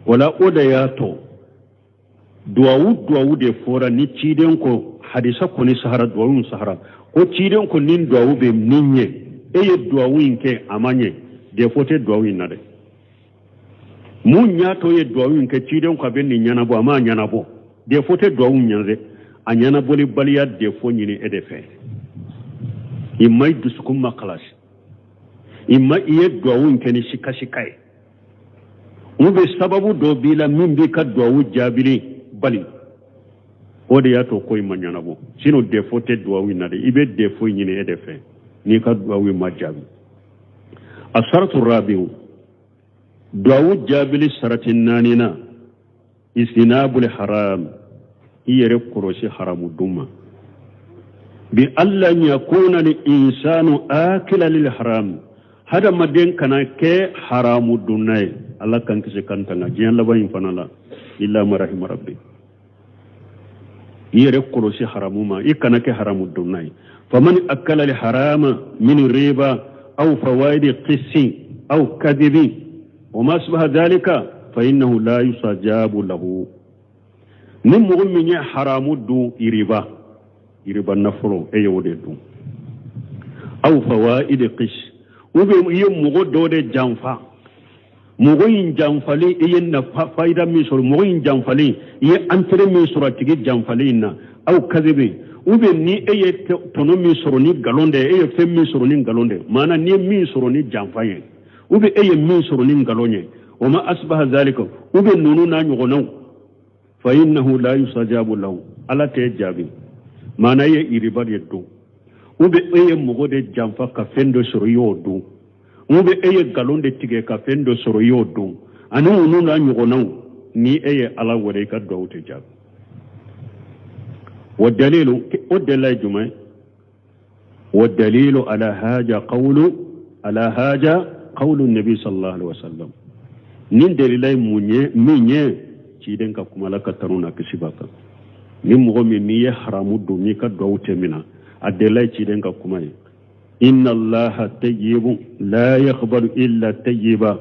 wala o de y'a to duwawu duwawu de fɔra ni ciden ko hadisa kɔni sahara duwawu sahara ko ciden ko nin duwawu bɛ nin ɲɛ e ye duwawu in kɛ a ma ɲɛ défaut tɛ duwawu in na dɛ mun y'a to ye duwawu in kɛ ciden ko a bɛ nin ɲɛnabɔ a m'a ɲɛnabɔ défaut tɛ duwawu in ɲɛ dɛ a ɲɛnabɔlibaliya défaut ɲini e de fɛ i ma i dusukun ma kalasi i ma i ye duwawu in kɛ ni sikasika ye ou bien sababu dɔ b'i la min b'i ka duwawu jaabili bali o de y'a to ko in ma ɲɛnabɔ sinon défaut tɛ duwawu in na dɛ i bɛ défaut ɲini e de fɛ n'i ka duwawu in ma jaabi a saratu rabiu duwawu jaabili sarati naaninan ijtinabul haram i yɛrɛ kɔlɔsi haramu dun ma bi alla yakuna li insanu akila lil haram hadamaden kana kɛ haramu dunna ye ala k'an kisi k'an tanga diɲɛ laban in fana la illa ma rahima rabbi i yɛrɛ kɔlɔsi haramu ma i kana kɛ haramu dunna ye faman akala li harama min riba aw fawaidi qissi aw kadibi wa ma asbaha dhalika fa innahu la yustajabu lahu ni mɔgɔ min ye haramu dun iriba iriba nafolo e y'o de dun aw fawaidi qis ou bien i ye mɔgɔ dɔ de janfa mɔgɔ in janfalen i ye nafa fayida min sɔrɔ mɔgɔ in janfalen i ye intérêt min sɔrɔ a tigi janfalen in na aw kazibi ou bien ni e ye tɔnɔ min sɔrɔ ni nkalon de ye e ye fɛn min sɔrɔ ni nkalon de ye maana n'i ye min sɔrɔ ni janfa ye ou bien e ye min sɔrɔ ni nkalon ye wa ma asbaha zalika ou bien ninnu n'a ɲɔgɔnnaw fa innahu la yustajabu lahu ala t'e jaabi maana e ye iriba de dun ou bien e ye mɔgɔ de janfa ka fɛn dɔ sɔrɔ i y'o dun ou bien e ye nkalon de tigɛ ka fɛn dɔ sɔrɔ i y'o dun Ani ninnu n'a ɲɔgɔnnaw, ni e ye Ala wele, i ka duwawu tɛ jaabi. Wa dalilu, o dalila ye jumɛn ye? Wa dalilu ala haja qawlu ala haja qawlu nabi sallallahu alaihi wasallam. Nin dalila ye mun ye? Min ye ciden ka kuma, Ala ka tanu n'a kisi b'a kan. Ni mɔgɔ min n'i ye haramu dun, n'i ka duwawu tɛ mina, a dalila ye ciden ka kuma ye: inna allaha tayyibun la yaqbalu illa tayyiba.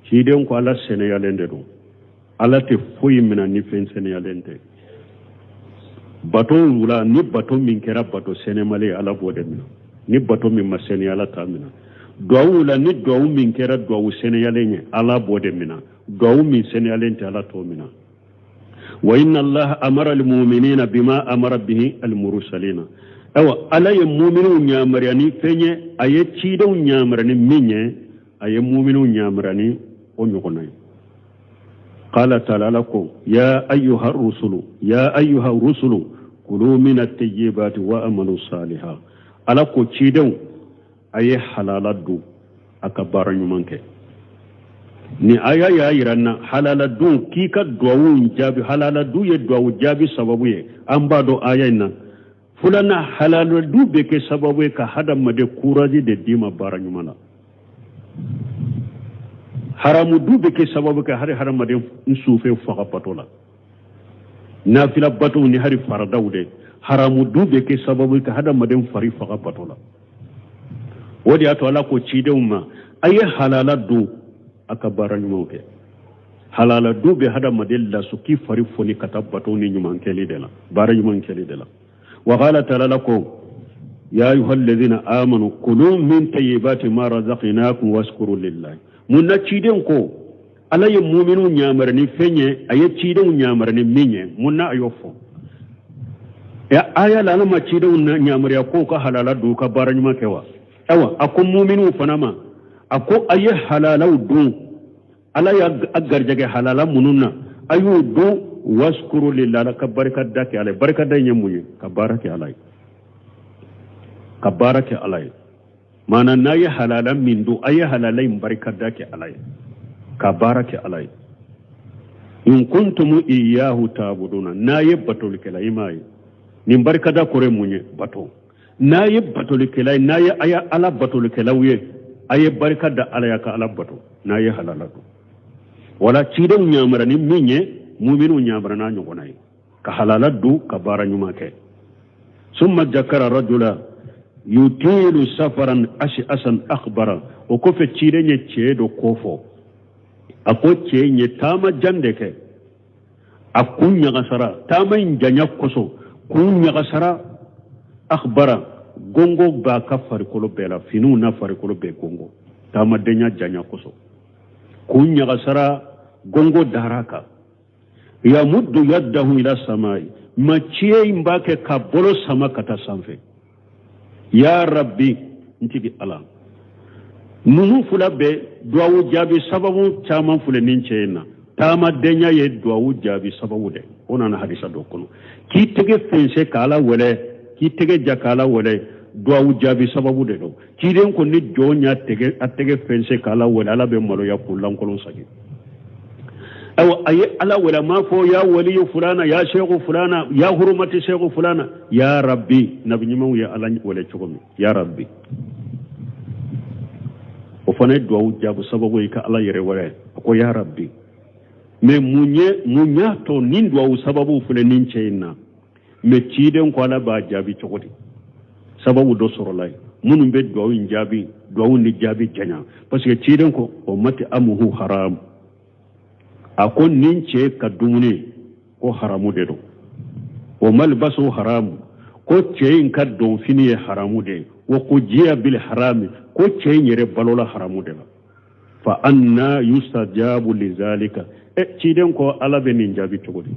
Ciden ko Ala sɛnɛyalen de don, Ala tɛ foyi mina ni fɛn sɛnɛyalen tɛ. Bato wula ni bato min kɛra bato sɛnɛmalen ye, Ala b'o de mina. Ni bato min ma sɛnɛya, Ala t'a mina. Duwawu la, ni duwawu min kɛra duwawu sɛnɛyalen ye, Ala b'o de mina. Duwawu min sɛnɛyalen tɛ, Ala t'o mina. Wa inna allaha amara almuminina bima amara bihi almursalina. Ayiwa, Ala ye muminiw ɲamariya ni fɛn ye, a ye cidenw ɲamariya ni min ye, a ye muminiw ɲamariya ni o ɲɔgɔnna ye. Qala taala, Ala ko: ya ayyuha rusulu, ya ayyuha rusulu, kulu min at-tayyibati wa amalu saliha. Ala ko cidenw, a ye halala dun, a ka baara ɲuman kɛ. Ni aya y'a yira n na halala dun k'i ka duwawu jaabi, halala dun ye duwawu jaabi sababu ye. An b'a dɔn aya in na. Filanan, halala dun bɛ kɛ sababu ye ka hadamaden courage de d'i ma baara ɲuman na. Haramu dun bɛ kɛ sababu kɛ hali hadamaden sufɛ faga bato la, nafila batow ni hali faradaw de. Haramu dun bɛ kɛ sababu ye ka hadamaden fari faga bato la. O de y'a to Ala ko cidenw ma: a ye halala dun, a ka baara ɲumanw kɛ. Halala dun bɛ hadamaden lasu k'i fari foni ka taa bato ni ɲuman kɛli de la, baara ɲuman kɛli de la. Wa qala ta'ala, ko: ya ayuha alladhina amanu kulu min tayyibati ma razaqnakum waskuru lillahi. Mun na ciden ko Ala ye muminu ɲamari ni fɛn ye, a ye cidenw ɲamari ni min ye? Mun na a y'o fɔ ya aya la? Ala ma cidenw ɲamariya k'u ka halala dun, ka baara ɲuman kɛ wa? Ayiwa, a ko muminu fana ma, a ko a ye halalaw dun, Ala y'a garijɛgɛ halala minnu na, a y'o dun. Waskuru lillahi, ka barika da kɛ Ala ye. Barika da in ye mun ye? Ka baara kɛ Ala ye, ka baara kɛ Ala ye. Maana n'a ye halala min dun, a ye halala in barika da kɛ Ala ye, ka baara kɛ Ala ye. In kuntum iyyahu ta'buduna, n'a ye batolikɛla i m'a ye, nin barikada kɔrɔ ye mun ye? Bato. N'a ye batolikɛla ye, n'a ye a ye Ala batolikɛlaw ye, a ye barika da Ala ye, ka Ala bato n'a ye halala dun. Wala cidenw ɲamara ni min ye, muminiw ɲamara n'a ɲɔgɔnna ye, ka halala dun, ka baara ɲuman kɛ. Summa jakara rajula yutilu safaran ash'asan akhbara. O kɔfɛ, ciden ye cɛ dɔ kofɔ. A ko cɛ in ye taama jan de kɛ, a kun ɲagasara taama in janya kosɔn, kun ɲagasara. Akhbara, gongo b'a ka farikolo bɛɛ la, finiw n'a farikolo bɛɛ gongo, taamadenya janya kosɔn, kun ɲagasara, gongo dara kan. Yamuddu yaddahu ila samai, ma cɛ in b'a kɛ ka bolo sama ka taa sanfɛ: ya rabbi, n tigi Ala. Ninnu fila bɛɛ duwawu jaabi sababu caman filɛ nin cɛ in na. Taamadenya ye duwawu jaabi sababu dɛ. O nana hadisa dɔ kɔnɔ k'i tɛgɛ fɛnsɛ ka Ala wɛlɛ, k'i tɛgɛ ja ka Ala wɛlɛ, duwawu jaabi sababu de don. Ciden ko ni jɔn y'a tɛgɛ, a tɛgɛ fɛnsɛ ka Ala wɛlɛ, Ala bɛ maloya k'u lankolon sagi. Ayiwa, a ye Ala wɛlɛ, a m'a fɔ ya waliyu fulana, ya seku fulana, ya hurumati seku fulana. Ya rabbi, nabi ɲumanw ye Ala wɛlɛ cogo min, ya rabbi, o fana ye duwawu jaabi sababu ye ka Ala yɛrɛ wɛlɛ. A ko ya rabbi. Mais mun ye, mun y'a to nin duwawu sababu filɛ nin cɛ in na? Mais ciden ko Ala b'a jaabi cogo di? Sababu dɔ sɔrɔla yen minnu bɛ duwawu in jaabi, duwawu ni jaabi janya, parce que ciden ko o mati amuhu haram. A ko nin cɛ ka dumuni ko haramu de don, o malbasu haramu, ko cɛ in ka donfini ye haramu de ye, wa ko jiya bil harami, ko cɛ in yɛrɛ balola haramu de la. Fa anna yustajabu lizalika. E, ciden ko Ala bɛ nin jaabi cogo di?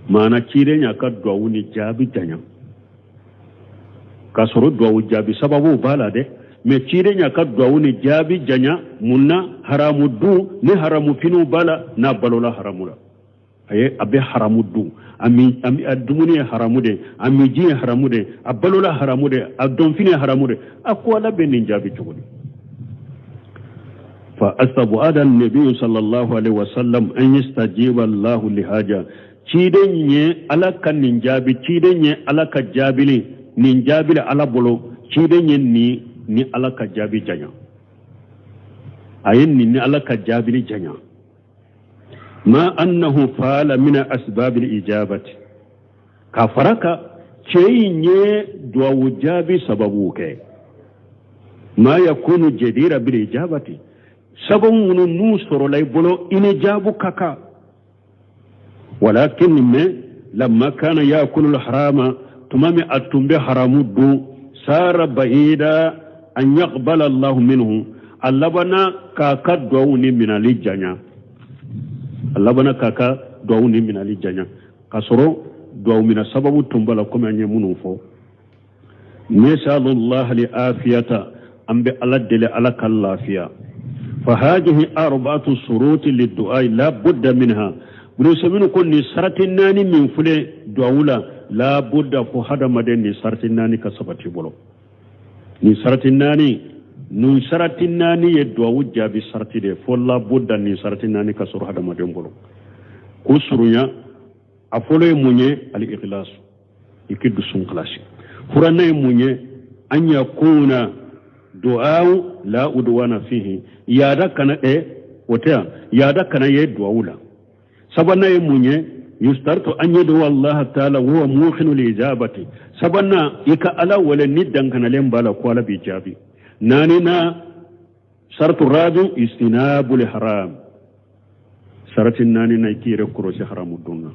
Maana ciden y'a ka duwawu ni jaabi janya k'a sɔrɔ duwawu jaabi sababu b'a la dɛ. Mais ciden y'a ka duwawu ni jaabi janya mun na? Haramu dun ni haramu finiw b'a la, n'a balola haramu la, a ye a bɛ haramu dun, a min, a dumuni ye haramu de, a min ji ye haramu de, a balola haramu de, a dɔnfini ye haramu de. A ko Ala bɛ nin jaabi cogo di? Fa astabada nabi sallallahu alaihi wasallam an yastajiba Allahu lihaja. Ciden ye Ala ka nin jaabi, ciden ye Ala ka jaabili nin jaabili Ala bolo, ciden ye nin ni Ala ka jaabi janya, a ye nin ni Ala ka jaabili janya. Ma annahu faala min asbabil ijabati, ka fara kan cɛ in ye duwawu jaabi sababu kɛ. Ma yakunu jadira bil ijabati, sababu minnu n'u sɔrɔla i bolo i ni jaabu ka kan. Walakin mais lamma kana yakulu harama, tuma min a tun bɛ haramu dun, sara baida an yaqbala Allahu minhu, a labanna k'a ka duwawu ni minali janya, a labanna k'a ka duwawu ni minali janya, k'a sɔrɔ duwawu mina sababu tun b'a la komi an ye minnu fɔ. Nasalullah li afiyata, an bɛ Ala deli Ala ka lafiya. Fa hadihi arba'atu suruti liddu'a la budda minha. Ibn ko nin sarati naani min filɛ duwawu la, la budda fo hadamaden nin sarati naani ka sabati bolo. Nin sarati naani, nin sarati naani ye duwawu jaabi sarati de ye, fo la budda nin sarati naani ka sɔrɔ hadamaden bolo. K'u surunya, a fɔlɔ ye mun ye? Al ikhlas, i k'i dusu kalasi. Filanan ye mun ye? An yakuna du'aw la udwana fihi, yaada kana o tɛ yan, yaada kana ye duwawu la. Sabanan ye mun ye? Yustartu an yad'u Allah ta'ala wa huwa muqinu li ijabati. Sabanan, i ka Ala wele ni dankanalen b'a la ko Ala b'i jaabi. Naaninan, saratu rabi istinabul haram, sarati naaninan i k'i yɛrɛ kɔlɔsi haramu dun na.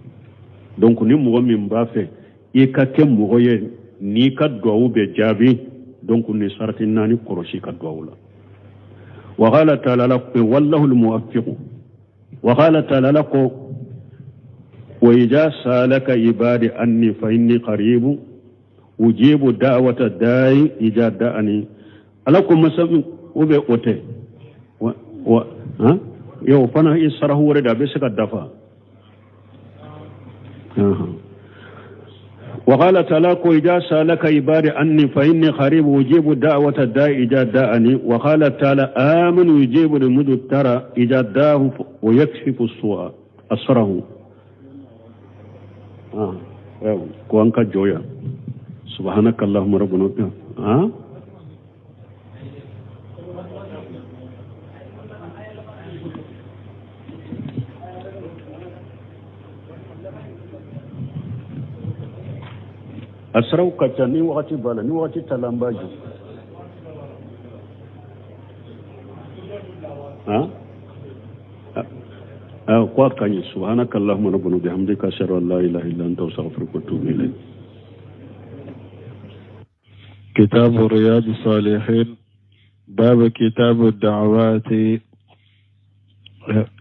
Donc ni mɔgɔ min b'a fɛ i ka kɛ mɔgɔ ye n'i ka duwawu bɛ jaabi, donc ni sarati naani kɔlɔsi ka duwawu la. Wa qala ta'ala wallahu al-muwaffiq. Wa qala ta'ala ko wa idha salaka ibadi anni fa inni qaribu ujibu da'wata da'i idha da'ani. Ala ko masa o bɛ o tɛ wa han yo fana i sarahu wɛrɛ de a bɛ se ka dafa. وقال تعالى إذا سألك عبادي عني فإني قريب أجيب دعوة الداع إذا دعاني. وقال تعالى آمن يجيب المضطر إذا دعاه ويكشف السوء أسره. كوانكا جويا سبحانك اللهم ربنا. A siraw ka ca ni wagati b'a la, ni wagati t'a la an b'a jɔ. Ko a ka ɲi. Subhanaka allahumma rabbana bihamdika ashhadu an la ilaha illa anta astaghfiruka wa atubu ilayk. كتاب رياض الصالحين باب كتاب الدعوات.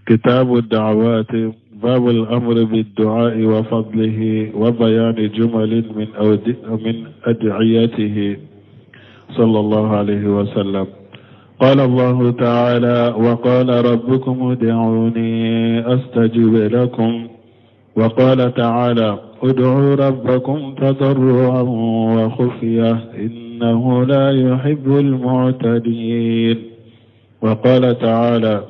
كتاب الدعوات باب الأمر بالدعاء وفضله وبيان جمل من أدعيته صلى الله عليه وسلم. قال الله تعالى وقال ربكم ادعوني أستجب لكم. وقال تعالى ادعوا ربكم تضرعا وخفية إنه لا يحب المعتدين. وقال تعالى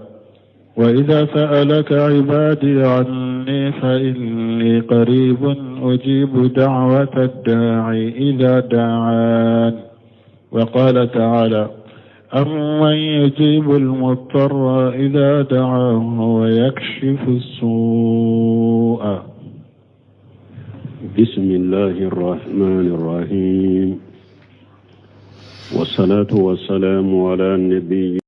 وإذا سألك عبادي عني فإني قريب أجيب دعوة الداعي إذا دعان. وقال تعالى أمن يجيب المضطر إذا دعاه ويكشف السوء. بسم الله الرحمن الرحيم، والصلاة والسلام على النبي